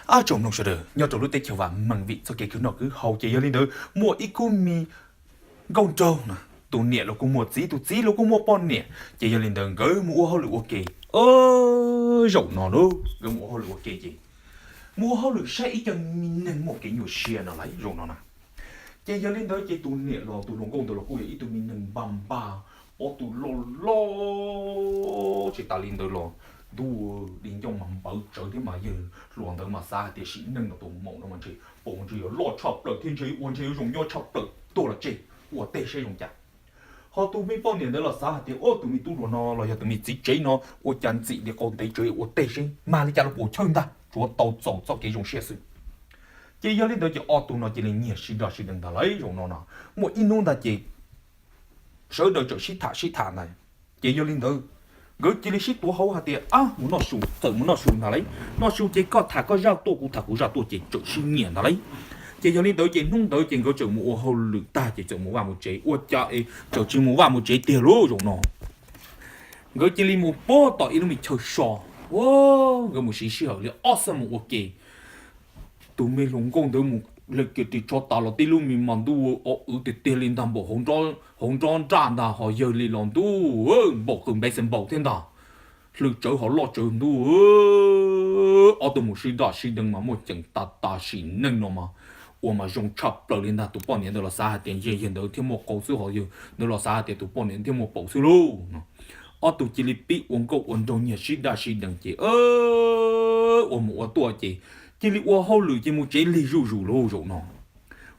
Ab, tsoom mloog sawv daws nyob rau lub teb chaws vam meej vim txoj kev khwv noj khwv haus ces yog li ntawd muaj ib khub me nkauj nraug no, tus niam los kuj muaj txiv, tus txiv los kuj muaj poj niam, ces yog li ntawd nkawd mus ua hauj lwm ua ke. Zaum no nkawd mus ua hauj lwm ua ke ces mus ua hauj lwm saib ib co me neeg muaj kev nyuaj siab no lawm zaum no na. Ces yog li ntawd ces tus niam los tus hluas nkauj ntawd los kuj yog ib tug me neeg npag npag, pob tw loj loj, tsis tas li ntawd los ntuj, di ncauj mas npawv tsawv thiab mas yawg hluas ntawd mas xav hais tias sim neej no tus maum no mas ntshe pom ntshe yuav loj tshaj plaws thiab ntshe ua ntshe yuav zoo nyob tshaj plaws, tuag los tseg, ua teb saib zoo cas. Ho tus me poj niam ntawd los xav hais tias, o, tus me tub hluas no los yog tus me txiv tsev no ua cas ntxim li qau ntev tsawv, ua teb seb mag li cas los puas chawj ntag, tsuav tau txaus txoj kev zoo siab xwb. Ces yog li ntawd ces ob tug no cia li nyiag sib daj sib deev ntag lauj zaum no no. Muaj ib hnub ntag ces sawv daws txawm sib tham sib tham ntag. Ces yog li ntawd nkawd cia li sib tuav hauv hais tias, ab, mus noj su, txawm mus noj su ntag lauj. Noj su ces koj tham koj zaj tuaj, kuv tham kuv zaj tuaj ces txawm sib nyiam ntag lauj. Ces yog li ntawd ces hnub ntawd ces nkawd txawm mus ua hauj lwm tag ces txawm mus vaj mus tsev, ua cas es txawm tsis mus vaj mus tsev tiag lauj zaum no. Nkawd cia li mus puag tom ib lub me chaw so, nkawd mus siv sij hawm li ob xuab moos ua ke. Tus me hluas nkauj ntawd mus lawm kiag ris tsho tas los tib lub me mas ntuj, o, wv tiag tiag li ntag, npaum hauv nrob nraj ntag, ho yawg li los ntuj, npaum qws npeb xees npaum thiab ntag, hlwb tsawv ho loj tsawv ntuj. Ob tug mus sib daj sib deev mas muaj ceem tas tas, sim neej no mas ua mas zoo tshaj plaws li ntag. Tus poj niam ntawd los xav hais tias ntshe yawg ntawd thiaj muaj qau xwb, ho yawg ntawd los xav hais tias tus poj niam thiaj muaj paum xwb lauj no. Ob tug cia li pib ua nkauj ua nraug nyiag sib daj sib deev ces ua mus ua tuaj ces cia li ua hauj lwm ces mus tsev lig zuj zus lauj zaum no.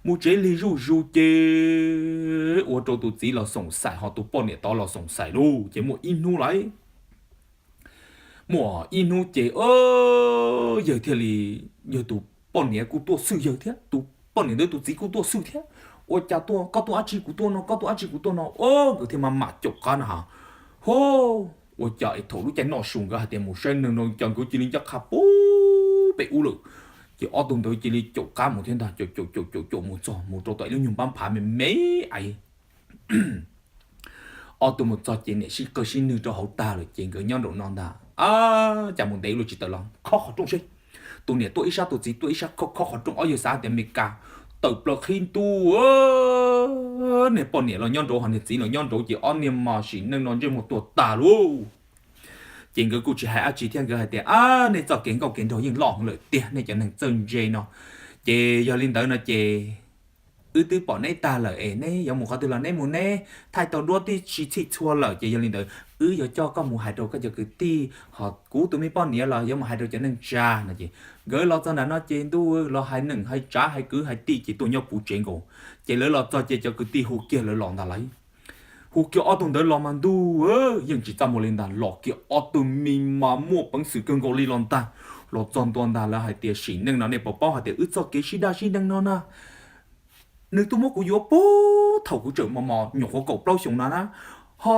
Mus tsev lig zuj zus ces ua rau tus txiv los xoom xaim ho tus poj niam tod los xoom xaim lauj. Ces muaj ib hnub lauj, muaj ib hnub ces yawg thiaj li, yawg tus poj niam kuj tuaj xwb yawg thiab, tus poj niam ntawd tus txiv kuj tuaj xwb thiab. Ua cas tuaj, koj tuaj dab tsi kuv tuaj no, koj tuaj dab tsi kuv tuaj no, o, nkawd thiaj mam mam caum qab na ha. Ho, ua cas es thaum lub caij noj su nkawd hais tias mus saib neeg no cas nkawd cia li ncaj qha pub pem ub lawm. Ces ob tug ntawd cia li caum qab mus thiab ntag, caum caum caum caum caum mus txog mus rau tom ib lub nyuag npab phav me me aiv. Ob tug mus txog ces niam sib qawg sib nwg rau hauv tag lawm ces nkawd nyob nraum no ntag. Cas mus ntev luaj tsis tawm los khob qhov rooj seb. Tus niam tuaj ib sab tus txiv tuaj ib sab khob khob qhov rooj, ob yawg xav tias me kas tawm plaws qhib ntuj, niag poj niam los nyob nraud ho niag txiv los nyob nraud ces ob niag mas sim neej no ntsej muag tuag tag lauj. Ces nkawd kuj tsis hais dab tsi thiab, nkawd hais tias, ab, nej txoj kev nkauj kev nraug yeej loj heev lawm tiag, nej cov neeg txawj ntse no. Ces yog li ntawd no ces wb twb pom neb tag lawm es neb yuav mus qhov twg los neb mus, neb thaij tau duab tib si txhij txhua lawm, ces yog li ntawd wb yuav coj koj mus hais rau koj cov kwv tij, ho kuv tus me poj niam los yuav mus hais rau cov neej tsa no. Ces nkawd los txog nram no ces ntuj, los hais neej hais tsav hais kwv hais tij ces tuaj nyob puv tsev nkaus. Ces lawv los txog ces cov kwv tij hu kiag lawv los ntag lauj. Hu kiag ob tug ntawd los mas ntuj, yeej tsis txaj muag li ntag, los kiag ob tug me mas muaj peev xwm kawg nkaus li los ntag. Los txog ntua ntag lawv hais tias sim neej no nej puas paub hais tias wb txoj kev sib daj sib deev no na, nws tuaj muab kuv yuav puag thaum kuv tseem mos mos nyuam qhuav kaum plaub xyoos no na, ho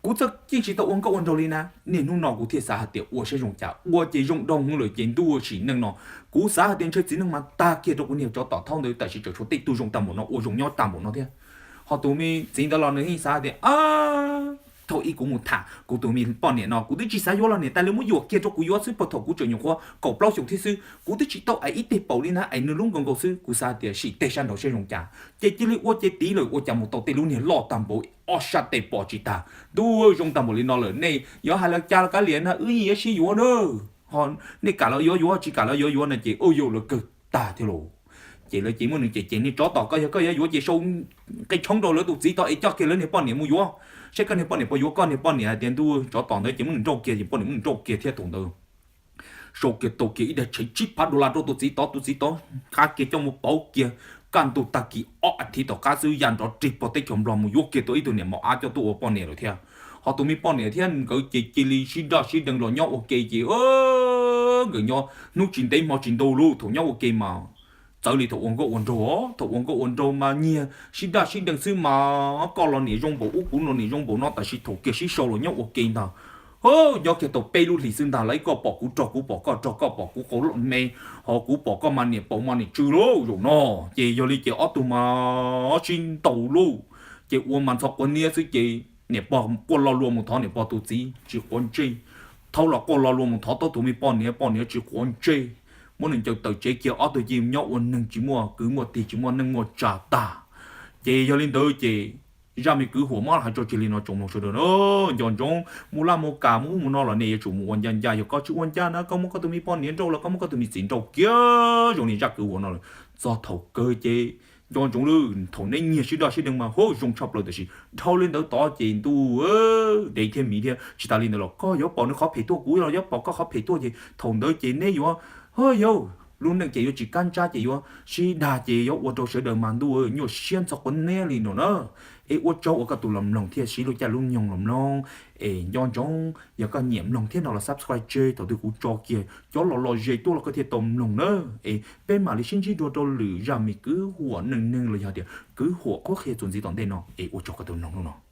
kuv txoj kev tsis tau ua nkauj ua nraug li na. Niaj hnub no kuv thiaj xav hais tias ua saib zoo cas, ua ces zoo dhau hwv lawm ces ntuj, sim neej no kuv xav hais tias ntshe txiv neej mas tag kiag rau kuv niag tsov tom thaub ntawd, tam sim tseem tshuav tej tug zoo tag npaum no, ua zoo nyob tag npaum no thiab. Ho tus me txiv ntawd los nws yeej xav hais tias, thaum ub kuv mus tham kuv tus me poj niam no kuv twb tsis xav yuav los niam tais li muab yuam kiag rau kuv yuav xwb, puag thaum kuv tseem nyuam qhuav kaum plaub xyoos thiab xwb, kuv twb tsis tau ais ib teg paum li na, ais nws lub nkaus nkaus xwb. Kuv xav hais tias sim teg sab nraud saib zoo cas, ces cia li ua ces tiv lawm, ua cas mus tau tej lub niag loj tag npaum ob sab tes pom tsis tag. Ntuj, zoo tag npaum li no lawm nej yuav hais los cas los kav liam na, wb yeej yuav sib yuav na. Ho nej kam los yuav yuav, tsis kam los yuav yuav no ces ua yus lawv kawg tag thiab lauj. Ces lawv ces muab nws cem ces, niag tsov tom, koj yog koj yuav yuav ces sau nqe tshoob rau lawv tus txiv tod es coj kiag lawv niag poj niam mus yuav, saib koj niag poj niam puas yuav koj niag poj niam. Hais tias ntuj, tsov tom ntawd ces muab nws nrauj kiag, ces poj niam muab nws nrauj kiag thiab thaum ntawd sau kiag tau kiag ib daig tsheb tsib phav dollar rau tus txiv tod, tus txiv tod nqa kiag coj mus pauv kiag. Kaj ntug tag kis ob as thiv tom qab xwb ya nrov rig pog teb chaws Nplog mus yuav kiag tau ib tug niam mos ab coj tuaj ua poj niam lawm thiab. Ho tus me poj niam thiab nkawd ces cia li sib daj sib deev los nyob ua ke ces nkawd nyob hnub tsis ntev hmo tsis ntau lauj, thaum nyob ua ke mas txawv li thaum ua nkauj ua nraug. Thaum ua nkauj ua nraug mas nyiag sib daj sib deev xwb mas koj los niam zoo npaum ub kuv los niam zoo npaum no, tam sim thaum kiag sib sau los nyob ua ke ntag. Nyob kiag tau peb lub hlis xwb ntag lauj, koj pom kuv rog, kuv pom koj rog, koj pom kuv qau loj me, ho kuv pom koj mas niam paum mas niam tsw lauj zaum no. Ces yog li ces ob tug mas sib ntaus lauj, ces ua mas ntxhov quav niab xwb ces niam pog quaj lo lua mus thov niam pog tus txiv tsis quav ntsej, thaub los quaj lo lua mus thov tau tus me poj niam, poj niam tsis quav ntsej, muab nws ncaws tawm tsev kiag, ob tug cia nyob ua neeg tsis muaj kwv muaj tij, tsis muaj neej muaj tsav tag. Ces yog li ntawd ces zaj me kwv huam mob hais tso tseg li no tsoom mloog sawv daws na, nco ntsoov mus laj mus kam mus ub mus no los nej yuav tsum mus ua ncaj ncaj, yog koj tsis ua ncaj na koj muab koj tus me poj niam nrauj los koj muab koj tus me txiv nrauj kiag zoo li zaj kwv huam no lawm. Txog thaum kawg ces nco ntsoov lawm, thaum neb nyiag sib daj sib deev mas hu zoo tshaj plaws, tiam sis dhau li ntawd tod ces ntuj, dev thiab miv thiab. Tsis tas li ntawd los koj yuav pom nws qhov phem tuaj, kuv los yuav pom koj qhov phem tuaj, ces thaum ntawd ces neb yuav, ha yau, lub neej ces yuav tsis kab ntsab, ces yuav sib dag, ces yuav ua rau sawv daws mas ntuj nyuaj siab ntxhov quav niab li no na. Es ua tsaug uas koj tus los mloog thiab siv lub caij lub nyoog los mloog. Es nco ntsoov yog koj nyiam mloog thiab no los subscribe tseg, thaum twg kuv tso kiag cov los lom zem tuaj los koj thiaj tau mloog na. Es peb mam li sib ntsib dua rau lwm zaj me kwv huam neej neeg los yog tias kwv huam qhuab qhia txuas ntxiv tom ntej no. Es ua tsaug koj tus mloog hnub no.